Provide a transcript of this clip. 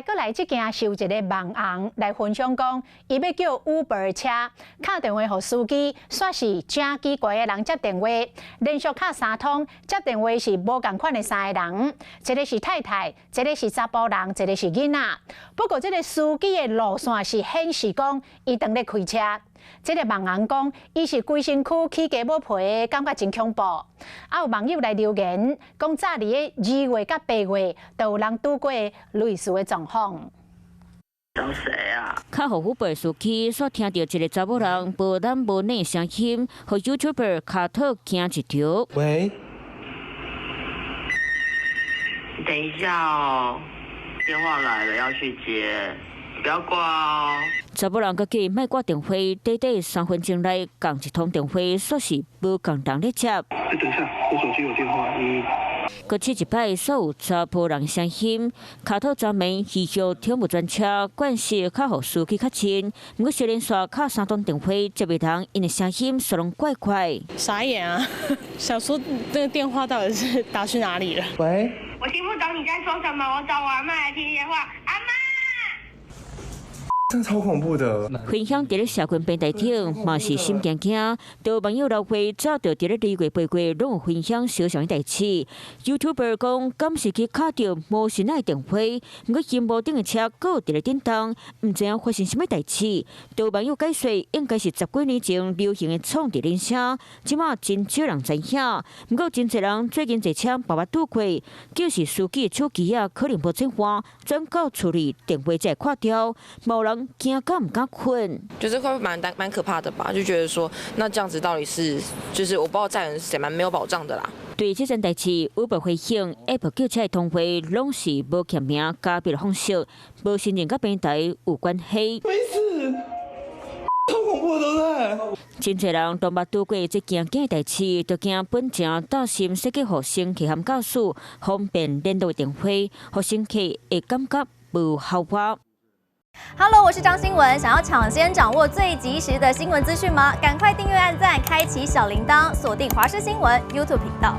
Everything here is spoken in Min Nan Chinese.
來閣來，這件是有一个網紅來分享講，伊欲叫 Uber 車，敲電話予司機，煞是誠奇怪的人接電話，連續敲三通，接電話是無仝款的三个人，一个是太太，一个是查埔人，一个是囡仔。不過這个司機的路線是顯示講，伊當咧開車。這个網紅講，伊是規身軀起雞母皮，感覺真恐怖。啊，有網友來留言講，早佇咧2月佮8月，都有人拄過類似的狀況。找誰啊？敲予 Uber 司機煞聽著一个查某人無男無女聲音，予 YouTuber 卡特驚一跳。喂，等一下哦，電話來了要去接，不要掛哦。查某人閣叫伊莫掛電話，短短3分鐘內，仝一通電話，煞是無仝人咧接。欸，等一下，我手機有電話，你。閣試一擺，煞有查埔人聲音，跤頭昨暝虛號停無專車，慣勢較予司機較親。毋過小連續敲三通電話，接的人𪜶的聲音煞攏怪怪。傻眼啊！想說那個電話到底是打去哪裡了？喂，我聽不懂你在說什麼，我找我阿嬤來聽電話。阿嬤。真的超恐怖的。分享佇咧社群平台頂，嘛是心驚驚。有網友留話，早就佇咧2月8月攏有分享相像的代誌。YouTuber 講，敢是去敲著無神的電話，毋過螢幕頂的車閣佇咧振動，毋知影發生啥物代誌。有網友解說，應該是十幾年前流行的創治鈴聲，這馬真少人知影。毋過真濟人最近坐車嘛捌拄過，就是司機的手機仔可能無轉換，轉到厝裡電話才會掛掉，無人驚到毋敢睏。就是會蠻可怕的吧？就覺得說，那這樣子到底是，就是我不知道載人是誰，蠻沒有保障的啦。對這件代誌，Uber 回應，App 叫車的通話攏是無記名加密的方式，無承認佮平台有關係。沒事，超恐怖，對不對？真濟人都捌拄過這驚驚的代誌，就驚本誠擔心設計予乘客和駕駛方便聯絡電話，予乘客會感覺無效果。 Hello，我是張新文。想要搶先掌握最及時的新聞資訊嗎？趕快訂閱、按讚、開啟小鈴鐺，鎖定華視新聞 YouTube 頻道。